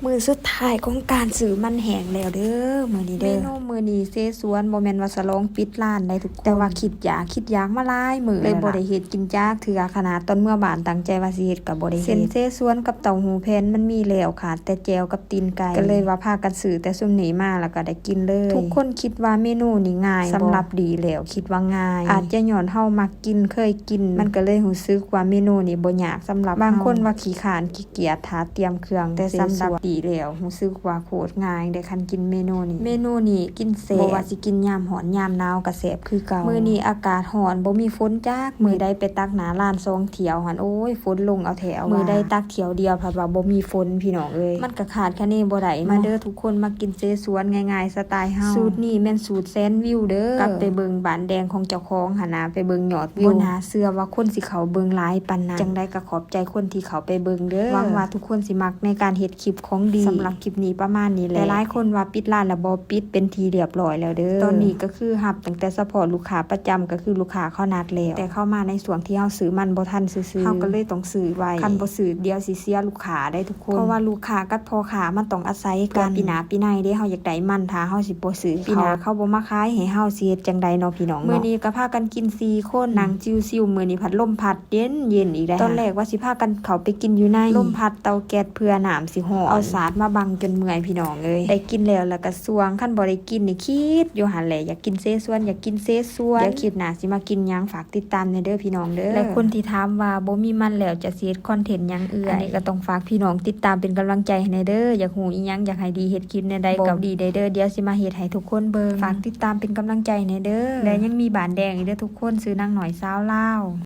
ມື້ສຸດທ້າຍຂອງການຊື້ມັນແຫ້ງແລ້ວເດີ ມື້ນີ້ເດີ. ເມນູມື້ນີ້ເຊຊວນ ບໍ່ແມ່ນວ່າສະຫຼອງປິດຮ້ານໄດ໋ທຸກຄົນ, ແຕ່ວ່າຄິດຢາກ ຄິດຢາກມາຫຼາຍມື້ ເລີຍບໍ່ໄດ້ເຮັດກິນຈັກເທື່ອ. ຂະໜາດຕອນເມືອບ້ານຕັ້ງໃຈວ່າຊິເຮັດກໍບໍ່ໄດ້ເຮັດ. ເສັ້ນເຊຊວນກັບເຕົ້າຫູ້ແຜ່ນມັນມີແລ້ວ ຂາດແຕ່ແຈ່ວກັບຕີນໄກ່ ກໍເລີຍວ່າພາກັນຊື້ແຕ່ຊຸມນີ້ມາ ແລ້ວກໍໄດ້ກິນເລີຍ. ທຸກຄົນຄິດວ່າເມນູນີ້ງ່າຍບໍ່? ສຳລັບດີແລ້ວຄິດວ່າງ່າຍ, ອາດຈະຍ້ອນເຮົາມັກກິນ ເຄີຍກິນ ມັນກໍເລີຍຮູ້ສຶກວ່າເມນູນີ້ບໍ່ຍາກສຳລັບເຮົາ. ບາງຄົນວ່າຂີ້ຄ້ານ ກຽດຖ້າຕຽມເຄື່ອງ, ແຕ່ສຳລັບດີແລ້ວ ຮູ້ສຶກວ່າໂຄດງ່າຍເດ້ ຄັນກິນເມນູນີ້. ເມນູນີ້ກິນແຊບ ບໍ່ວ່າຊິກິນຍາມຮ້ອນຍາມໜາວກໍແຊບຄືເກົ່າ. ມື້ນີ້ອາກາດຮ້ອນ ບໍ່ມີຝົນຈັກມື້ໃດ. ໄປຕັກໜ້າຮ້ານສອງຖ້ຽວຫັ້ນ ໂອ້ຍ ຝົນລົງເອົາແທ້ເອົາວ່າ. ມື້ໃດຕັກຖ້ຽວດຽວ ພັດວ່າບໍ່ມີຝົນ ພີ່ນ້ອງເອີຍ, ມັນກໍຄາດຄະເນບໍ່ໄດ້ເນາະ. ມາເດີທຸກຄົນ ມາກິນເຊຊວນງ່າຍໆ ສະຕາຍເຮົາ. ສູດນີ້ແມ່ນສູດແສນວິວເດີ, ກັບໄປເບິ່ງບ້ານແດງຂອງເຈົ້າຂອງຫັ້ນນະ, ໄປເບິ່ງຍອດວິວ. ບໍ່ໜ້າເຊື່ອວ່າຄົນຊິເຂົ້າເບິ່ງຫຼາຍປານນັ້ນ. ຈັ່ງໃດກໍຂອບ ໃຈຄົນທີ່ເຂົ້າໄປເບິ່ງເດີ. ຫວັງວ່າທຸກຄົນຊິມັກໃນການເຮັດຄລິບຂອງດີ. ສຳລັບຄລິບນີ້ປະມານນີ້ແຫຼະ. ຫຼາຍໆຄົນວ່າປິດຮ້ານແລ້ວບໍ່? ປິດເປັນທີ່ຮຽບຮ້ອຍແລ້ວເດີ. ຕອນນີ້ກໍຄືຮັບຕັ້ງແຕ່ສະເພາະລູກຄ້າປະຈຳ ກໍຄືລູກຄ້າເຂົານັດແລ້ວ, ແຕ່ເຂົາມາໃນຊ່ວງທີ່ເຮົາຊື້ມັນບໍ່ທັນຊື່ໆ ເຮົາກໍເລີຍຕ້ອງຊື້ໄວ້. ຄັນບໍ່ຊື້ດຽວຊິເສຍລູກຄ້າໄດ໋ທຸກຄົນ, ເພາະວ່າລູກຄ້າກັບພໍ່ຄ້າມັນຕ້ອງອາໄສກັນ. ເພື່ອປີໜ້າປີໃນເດ້ ເຮົາຢາກໄດ້ມັນ, ຖ້າເຮົາຊິບໍ່ຊື້ ປີໜ້າເຂົາບໍ່ມາຂາຍໃຫ້ເຮົາ ຊິເຮັດຈັ່ງໃດເນາະ ພີ່ນ້ອງເນາະ. ມື້ນີ້ກໍພາກັນກິນສີ່ຄົນ ນັ່ງຊິວໆ. ມື້ນີ້ພັດລົມພັດ ເຢັນໆ ອີກແລ້ວ. ຕອນແລກວ່າຊິພາກັນເຂົ້າໄປກິນຢູ່ໃນ ລົມພັດເຕົາແກັສເພື່ອນ້ຳຊິຮ້ອນ, ເອົາສາດມາບັງຈົນເມື່ອຍ ພີ່ນ້ອງເອີຍ. ໄດ້ກິນແລ້ວ ແລ້ວກໍສ່ວງ, ຄັນບໍ່ໄດ້ກິນນີ້ຄິດຢູ່ຫັ້ນແຫຼະ ຢາກກິນເຊຊວນ ຢາກກິນເຊຊວນ. ດຽວຄລິບໜ້າຊິມາກິນຫຍັງ ຝາກຕິດຕາມແດ່ເດີ ພີ່ນ້ອງເດີ. ແລະຄົນທີ່ຖາມວ່າບໍ່ມີມັນແລ້ວຈະຊິເຮັດຄອນເທັນຫຍັງເອື້ອຍ, ອັນນີ້ກໍຕ້ອງຝາກພີ່ນ້ອງຕິດຕາມເປັນກຳລັງໃຈໃຫ້ແດ່ເດີ. ຢາກຮູ້ອີ່ຫຍັງ ຢາກໃຫ້ດີເຮັດຄລິບແນວໃດ ບອກດີແດ່ເດີ, ດຽວຊິມາເຮັດໃຫ້ທຸກຄົນເບິ່ງ. ຝາກຕິດຕາມເປັນກຳລັງໃຈແດ່ເດີ. ແລະຍັງມີບ້ານແດງອີກເດີທຸກຄົນ, ຊື່ນາງນ້ອຍສາວລາວ.